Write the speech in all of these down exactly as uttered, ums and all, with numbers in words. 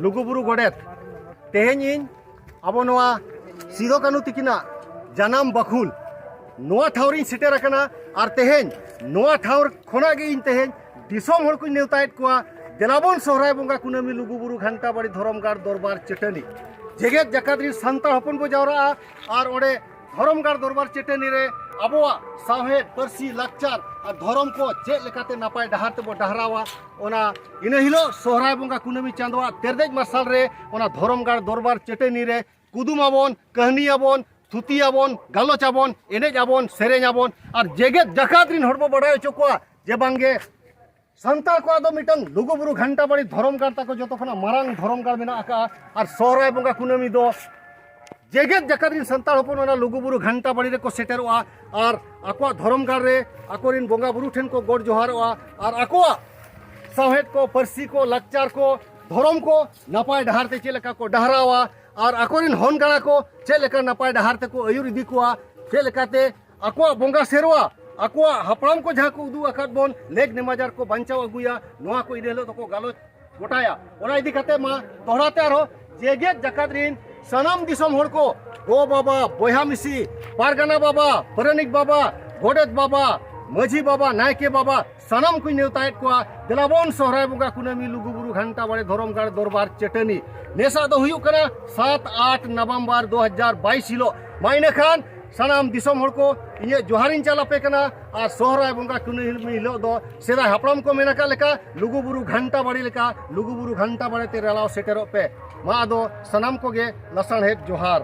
ᱞᱩᱜᱩᱵᱩᱨᱩ ᱜᱚᱰᱮᱛ, ᱛᱮᱦᱮᱧ ᱤᱧ ᱟᱵᱚ ᱱᱚᱣᱟ ᱥᱤᱫᱚ ᱠᱟᱹᱱᱩ ᱛᱤᱠᱤᱱᱟᱜ ᱡᱟᱱᱟᱢ ᱵᱟᱠᱷᱩᱞ ᱱᱚᱣᱟ ᱴᱷᱟᱶ ᱨᱤᱧ ᱥᱮᱴᱮᱨ ᱟᱠᱟᱱᱟ᱾ ᱟᱨ ᱛᱮᱦᱮᱧ ᱱᱚᱣᱟ ᱴᱷᱟᱶ ᱠᱷᱚᱱᱟᱜ ᱜᱮ ᱤᱧ ᱛᱮᱦᱮᱧ ᱫᱤᱥᱚᱢ ᱦᱚᱲ ᱠᱚᱧ ᱱᱮᱣᱛᱟᱭᱮᱫ ᱠᱚᱣᱟ, ᱫᱮᱞᱟᱵᱚᱱ ᱥᱚᱦᱨᱟᱭ ᱵᱚᱸᱜᱟ ᱠᱩᱱᱟᱹᱢᱤ ᱞᱩᱜᱩᱵᱩᱨᱩ ᱜᱷᱟᱱᱴᱟ ᱵᱟᱲᱤ ᱫᱷᱚᱨᱚᱢ ᱜᱟᱲ ᱫᱚᱨᱵᱟᱨ ᱪᱟᱹᱴᱟᱹᱱᱤ᱾ ᱡᱮᱜᱮᱛ ᱡᱟᱠᱟᱛ ᱨᱤᱱ ᱥᱟᱱᱛᱟᱲ ᱦᱚᱯᱚᱱ ᱵᱚ ᱡᱟᱣᱨᱟᱜᱼᱟ ᱟᱨ ᱚᱸᱰᱮ ᱫᱷᱚᱨᱚᱢ ᱜᱟᱲ ᱫᱚᱨᱵᱟᱨ ᱪᱟᱹᱴᱟᱹᱱᱤ ᱨᱮ ᱟᱵᱚᱣᱟᱜ ᱥᱟᱶᱦᱮᱫ, ᱯᱟᱹᱨᱥᱤ, ᱞᱟᱠᱪᱟᱨ ᱟᱨ ᱫᱷᱚᱨᱚᱢ ᱠᱚ ᱪᱮᱫ ᱞᱮᱠᱟᱛᱮ ᱱᱟᱯᱟᱭ ᱰᱟᱦᱟᱨ ᱛᱮᱵᱚ ᱰᱟᱦᱨᱟᱣᱟ, ᱚᱱᱟ ᱤᱱᱟᱹ ᱦᱤᱞᱳᱜ ᱥᱚᱦᱨᱟᱭ ᱵᱚᱸᱜᱟ ᱠᱩᱱᱟᱹᱢᱤ ᱪᱟᱸᱫᱳᱣᱟᱜ ᱛᱮᱨᱫᱮᱡ ᱢᱟᱨᱥᱟᱞ ᱨᱮ ᱚᱱᱟ ᱫᱷᱚᱨᱚᱢ ᱜᱟᱲ ᱫᱚᱨᱵᱟᱨ ᱪᱟᱹᱴᱟᱹᱱᱤ ᱨᱮ ᱠᱩᱫᱩᱢ ᱟᱵᱚᱱ, ᱠᱟᱹᱦᱱᱤ ᱟᱵᱚᱱ, ᱛᱷᱩᱛᱤ ᱟᱵᱚᱱ, ᱜᱟᱞᱚᱪ ᱟᱵᱚᱱ, ᱮᱱᱮᱡ ᱟᱵᱚᱱ, ᱥᱮᱨᱮᱧ ᱟᱵᱚᱱ ᱟᱨ ᱡᱮᱜᱮᱛ ᱡᱟᱠᱟᱛ ᱨᱤᱱ ᱦᱚᱲ ᱵᱚ ᱵᱟᱰᱟᱭ ᱦᱚᱪᱚ ᱠᱚᱣᱟ ᱡᱮ ᱵᱟᱝᱜᱮ ᱥᱟᱱᱛᱟᱲ ᱠᱚᱣᱟᱜ ᱫᱚ ᱢᱤᱫᱴᱟᱝ ᱞᱩᱜᱩᱵᱩᱨᱩ ᱜᱷᱟᱱᱴᱟ ᱵᱟᱲᱤ ᱫᱷᱚᱨᱚᱢ ᱜᱟᱲ ᱛᱟᱠᱚ ᱡᱚᱛᱚ ᱠᱷᱚᱱᱟᱜ ᱢᱟᱨᱟᱝ ᱫᱷᱚᱨᱚᱢ ᱜᱟᱲ ᱢᱮᱱᱟᱜ ᱟᱠᱟᱫᱼᱟ᱾ ᱟᱨ ᱥᱚᱦᱨᱟᱭ ᱵᱚᱸᱜᱟ ᱠᱩᱱᱟᱹᱢᱤ ᱫᱚ ᱡᱮᱜᱮᱛ ᱡᱟᱠᱟᱛ ᱨᱤᱱ ᱥᱟᱱᱛᱟᱲ ᱦᱚᱯᱚᱱ ᱚᱱᱟ ᱞᱩᱜᱩᱵᱩᱨᱩ ᱜᱷᱟᱱᱴᱟ ᱵᱟᱲᱤ ᱨᱮᱠᱚ ᱥᱮᱴᱮᱨᱚᱜᱼᱟ ᱟᱨ ᱟᱠᱚᱣᱟᱜ ᱫᱷᱚᱨᱚᱢ ᱜᱟᱲ ᱨᱮ ᱟᱠᱚᱨᱮᱱ ᱵᱚᱸᱜᱟ ᱵᱩᱨᱩ ᱴᱷᱮᱱ ᱠᱚ ᱜᱚᱰ ᱡᱚᱦᱟᱨᱚᱜᱼᱟ ᱟᱨ ᱟᱠᱚᱣᱟᱜ ᱥᱟᱶᱦᱮᱫ ᱠᱚ, ᱯᱟᱹᱨᱥᱤ ᱠᱚ, ᱞᱟᱠᱪᱟᱨ ᱠᱚ, ᱫᱷᱚᱨᱚᱢ ᱠᱚ ᱱᱟᱯᱟᱭ ᱰᱟᱦᱟᱨ ᱛᱮ ᱪᱮᱫ ᱞᱮᱠᱟ ᱠᱚ ᱰᱟᱦᱨᱟᱣᱟ ᱟᱨ ᱟᱠᱚᱨᱮᱱ ᱦᱚᱱ ᱜᱟᱬᱟ ᱠᱚ ᱪᱮᱫ ᱞᱮᱠᱟ ᱱᱟᱯᱟᱭ ᱰᱟᱦᱟᱨ ᱛᱮᱠᱚ ᱟᱹᱭᱩᱨ ᱤᱫᱤ ᱠᱚᱣᱟ, ᱪᱮᱫ ᱞᱮᱠᱟᱛᱮ ᱟᱠᱚᱣᱟᱜ ᱵᱚᱸᱜᱟ ᱥᱮᱨᱣᱟ, ᱟᱠᱚᱣᱟᱜ ᱦᱟᱯᱲᱟᱢ ᱠᱚ ᱡᱟᱦᱟᱸ ᱠᱚ ᱩᱫᱩᱜ ᱟᱠᱟᱫ ᱵᱚᱱ, ᱞᱮᱠ ᱱᱮᱢᱟᱡᱟᱨ ᱠᱚ ᱵᱟᱧᱪᱟᱣ ᱟᱹᱜᱩᱭᱟ, ᱱᱚᱣᱟ ᱠᱚ ᱤᱱᱟᱹ ᱦᱤᱞᱳᱜ ᱫᱚᱠᱚ ᱜᱟᱞᱚᱪ ᱜᱚᱴᱟᱭᱟ᱾ ᱚᱱᱟ ᱤᱫᱤ ᱠᱟᱛᱮ ᱢᱟ ᱫᱚᱦᱲᱟ ᱛᱮ ᱟᱨᱦᱚᱸ ᱡᱮᱜᱮᱛ ᱡᱟᱠᱟᱛ ᱨᱤᱱ ᱥᱟᱱᱟᱢ ᱫᱤᱥᱚᱢ ᱦᱚᱲ ᱠᱚ, ᱜᱚ ᱵᱟᱵᱟ, ᱵᱚᱭᱦᱟ ᱢᱤᱥᱤ, ᱯᱟᱨᱜᱟᱱᱟ ᱵᱟᱵᱟ, ᱯᱟᱨᱟᱱᱤᱠ ᱵᱟᱵᱟ, ᱜᱚᱰᱮᱛ ᱵᱟᱵᱟ, ᱢᱟᱹᱡᱷᱤ ᱵᱟᱵᱟ, ᱱᱟᱭᱠᱮ ᱵᱟᱵᱟ, ᱥᱟᱱᱟᱢ ᱠᱚᱧ ᱱᱮᱣᱛᱟᱭᱮᱫ ᱠᱚᱣᱟ᱾ ᱫᱮᱞᱟᱵᱚᱱ ᱥᱚᱦᱨᱟᱭ ᱵᱚᱸᱜᱟ ᱠᱩᱱᱟᱹᱢᱤ ᱞᱩᱜᱩᱵᱩᱨᱩ ᱜᱷᱟᱱᱴᱟ ᱵᱟᱲᱮ ᱫᱷᱚᱨᱚᱢ ᱜᱟᱲ ᱫᱚᱨᱵᱟᱨ ᱪᱟᱹᱴᱟᱹᱱᱤ᱾ ᱱᱮᱥᱟᱜ ᱫᱚ ᱦᱩᱭᱩᱜ ᱠᱟᱱᱟ ᱥᱟᱛ ᱟᱴ ᱱᱚᱵᱷᱮᱢᱵᱚᱨ ᱫᱩ ᱦᱟᱡᱟᱨ ᱵᱟᱭᱤᱥ ᱦᱤᱞᱳᱜ᱾ ᱢᱟ ᱤᱱᱟᱹ ᱠᱷᱟᱱ ᱥᱟᱱᱟᱢ ᱫᱤᱥᱚᱢ ᱦᱚᱲ ᱠᱚ ᱤᱧᱟᱹᱜ ᱡᱚᱦᱟᱨᱤᱧ ᱪᱟᱞ ᱟᱯᱮ ᱠᱟᱱᱟ᱾ ᱟᱨ ᱥᱚᱦᱨᱟᱭ ᱵᱚᱸᱜᱟ ᱠᱩᱱᱟᱹᱢᱤ ᱦᱤᱞᱳᱜ ᱫᱚ ᱥᱮᱫᱟᱭ ᱦᱟᱯᱲᱟᱢ ᱠᱚ ᱢᱮᱱ ᱟᱠᱟᱫ ᱞᱮᱠᱟ ᱞᱩᱜᱩᱵᱩᱨᱩ ᱜᱷᱟᱱᱴᱟ ᱵᱟᱲᱮ ᱞᱮᱠᱟ ᱞᱩᱜᱩᱵᱩᱨᱩ ᱜᱷᱟᱱᱴᱟ ᱵᱟᱲᱮ ᱛᱮ ᱨᱮᱞᱟᱣ ᱥᱮᱴᱮᱨᱚᱜ ᱯᱮ᱾ ᱢᱟ ᱟᱫᱚ ᱥᱟᱱᱟᱢ ᱠᱚᱜᱮ ᱞᱟᱥᱟᱲᱦᱮᱫ ᱡᱚᱦᱟᱨ᱾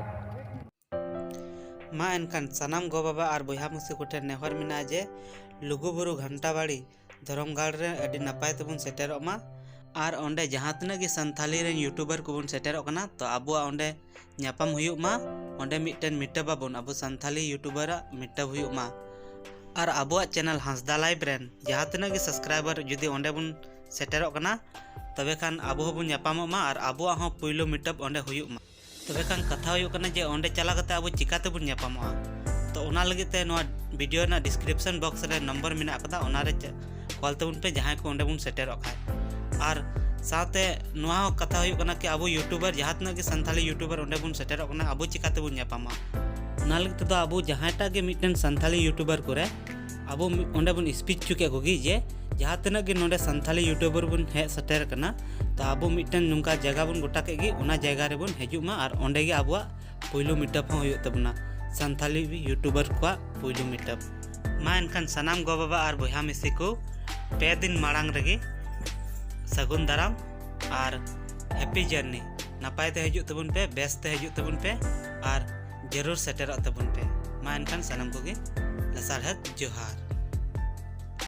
ᱢᱟ ᱮᱱᱠᱷᱟᱱ ᱥᱟᱱᱟᱢ ᱜᱚ ᱵᱟᱵᱟ ᱟᱨ ᱵᱚᱭᱦᱟ ᱢᱤᱥᱤ ᱠᱚᱴᱷᱮᱱ ᱱᱮᱦᱚᱨ ᱢᱮᱱᱟᱜᱼᱟ ᱡᱮ ᱞᱩᱜᱩᱵᱩᱨᱩ ᱜᱷᱟᱱᱴᱟ ᱵᱟᱲᱤ ᱫᱷᱚᱨᱚᱢ ᱜᱟᱲ ᱨᱮ ᱟᱹᱰᱤ ᱱᱟᱯᱟᱭ ᱛᱮᱵᱚᱱ ᱥᱮᱴᱮᱨᱚᱜ ᱢᱟ᱾ ᱟᱨ ᱚᱸᱰᱮ ᱡᱟᱦᱟᱸ ᱛᱤᱱᱟᱹᱜ ᱜᱮ ᱥᱟᱱᱛᱷᱟᱞᱤ ᱨᱮᱱ ᱭᱩᱴᱩᱵᱟᱨ ᱠᱚᱵᱚᱱ ᱥᱮᱴᱮᱨᱚᱜ ᱠᱟᱱᱟ, ᱛᱚ ᱟᱵᱚᱣᱟᱜ ᱚᱸᱰᱮ ᱧᱟᱯᱟᱢ ᱦᱩᱭᱩᱜ ᱢᱟ᱾ ᱚᱸᱰᱮ ᱢᱤᱫᱴᱮᱱ meetup ᱟᱵᱚᱱ, ᱟᱵᱚ ᱥᱟᱱᱛᱷᱟᱞᱤ ᱭᱩᱴᱩᱵᱟᱨᱟᱜ meetup ᱦᱩᱭᱩᱜ ᱢᱟ᱾ ᱟᱨ ᱟᱵᱚᱣᱟᱜ ᱪᱮᱱᱮᱞ ᱦᱟᱸᱥᱫᱟ ᱞᱟᱭᱤᱵᱷ ᱨᱮᱱ ᱡᱟᱦᱟᱸ ᱛᱤᱱᱟᱹᱜ ᱜᱮ ᱥᱟᱵᱥᱠᱨᱟᱭᱵᱟᱨ ᱡᱩᱫᱤ ᱚᱸᱰᱮ ᱵᱚᱱ ᱥᱮᱴᱮᱨᱚᱜ ᱠᱟᱱᱟ, ᱛᱚᱵᱮ ᱠᱷᱟᱱ ᱟᱵᱚ ᱦᱚᱸᱵᱚᱱ ᱧᱟᱯᱟᱢᱚᱜ ᱢᱟ ᱟᱨ ᱟᱵᱚᱣᱟᱜ ᱦᱚᱸ ᱯᱩᱭᱞᱩ meetup ᱚᱸᱰᱮ ᱦᱩᱭᱩᱜ ᱢᱟ᱾ ᱛᱚᱵᱮ ᱠᱷᱟᱱ ᱠᱟᱛᱷᱟ ᱦᱩᱭᱩᱜ ᱠᱟᱱᱟ ᱡᱮ ᱚᱸᱰᱮ ᱪᱟᱞᱟᱣ ᱠᱟᱛᱮ ᱟᱵᱚ ᱪᱤᱠᱟ ᱛᱮᱵᱚᱱ ᱧᱟᱯᱟᱢᱚᱜᱼᱟ? ᱛᱚ ᱚᱱᱟ ᱞᱟᱹᱜᱤᱫ ᱛᱮ ᱱᱚᱣᱟ video ᱨᱮᱱᱟᱜ description box ᱨᱮ number ᱢᱮᱱᱟᱜ ᱟᱠᱟᱫᱟ, ᱚᱱᱟ ᱨᱮ ᱪᱮ-, call ᱛᱟᱵᱚᱱ ᱯᱮ ᱡᱟᱦᱟᱸᱭ ᱠᱚ ᱚᱸᱰᱮ ᱵᱚᱱ ᱥᱮᱴᱮᱨᱚᱜ ᱠᱷᱟᱡ᱾ ᱟᱨ ᱥᱟᱶᱛᱮ ᱱᱚᱣᱟ ᱦᱚᱸ ᱠᱟᱛᱷᱟ ᱦᱩᱭᱩᱜ ᱠᱟᱱᱟ ᱠᱤ ᱟᱵᱚ YouTuber, ᱡᱟᱦᱟᱸ ᱛᱤᱱᱟᱹᱜ ᱜᱮ ᱥᱟᱱᱛᱟᱞᱤ YouTuber ᱚᱸᱰᱮ ᱵᱚᱱ ᱥᱮᱴᱮᱨᱚᱜ ᱠᱟᱱᱟ, ᱟᱵᱚ ᱪᱤᱠᱟᱹ ᱛᱮᱵᱚᱱ ᱧᱟᱯᱟᱢᱟ? ᱚᱱᱟ ᱞᱟᱹᱜᱤᱫ ᱛᱮᱫᱚ ᱟᱵᱚ ᱡᱟᱦᱟᱸᱭᱴᱟᱜ ᱜᱮ ᱢᱤᱫᱴᱮᱱ ᱥᱟᱱᱛᱟᱞᱤ YouTuber ᱠᱚᱨᱮ ᱟᱵᱚ ᱢᱤ- ᱚᱸᱰᱮ ᱵᱚᱱ speech ᱦᱚᱪᱚ ᱠᱮᱫ ᱠᱚᱜᱮ ᱡᱮ ᱡᱟᱦᱟᱸ ᱛᱤᱱᱟᱹᱜ ᱜᱮ ᱱᱚᱰᱮ ᱥᱟᱱᱛᱟᱞᱤ YouTuber ᱵᱚᱱ ᱦᱮᱡ ᱥᱮᱴᱮᱨ ᱟᱠᱟᱱᱟ, ᱛᱚ ᱟᱵᱚ ᱢᱤᱫᱴᱮᱱ ᱱᱚᱝᱠᱟ ᱡᱟᱭᱜᱟ ᱵᱚᱱ ᱜᱚᱴᱟ ᱠᱮᱫ ᱜᱮ, ᱚᱱᱟ ᱡᱟᱭᱜᱟ ᱨᱮᱵᱚᱱ ᱦᱤᱡᱩᱜ ᱢᱟ ᱟᱨ ᱚᱸᱰᱮ ᱜᱮ ᱟᱵᱚᱣᱟᱜ ᱯᱩᱭᱞᱩ meetup ᱦᱚᱸ ᱦᱩᱭᱩᱜ ᱛᱟᱵᱚᱱᱟ, ᱥᱟᱱᱛᱟᱞᱤ YouTuber ᱠᱚᱣᱟᱜ ᱯᱩᱭᱞᱩ meetup᱾ ᱢᱟ ᱮᱱᱠᱷᱟᱱ ᱥᱟᱱᱟᱢ ᱜᱚ ᱵᱟᱵᱟ ᱟᱨ ᱵᱚᱭᱦᱟ ᱢᱤᱥᱤ ᱠᱚ ᱯᱮ ᱫᱤᱱ ᱢᱟᱲᱟᱝ ᱨᱮᱜᱮ ᱥᱟᱹᱜᱩᱱ ᱫᱟᱨᱟᱢ ᱟᱨ happy journey᱾ ᱱᱟᱯᱟᱭ ᱛᱮ ᱦᱤᱡᱩᱜ ᱛᱟᱵᱚᱱ ᱯᱮ, ᱵᱮᱥ ᱛᱮ ᱦᱤᱡᱩᱜ ᱛᱟᱵᱚᱱ ᱯᱮ ᱟᱨ ᱡᱟᱹᱨᱩᱲ ᱥᱮᱴᱮᱨᱚᱜ ᱛᱟᱵᱚᱱ ᱯᱮ᱾ ᱢᱟ ᱮᱱᱠᱷᱟᱱ ᱥᱟᱱᱟᱢ ᱠᱚᱜᱮ ᱞᱟᱥᱟᱲᱦᱮᱫ ᱡᱚᱦᱟᱨ᱾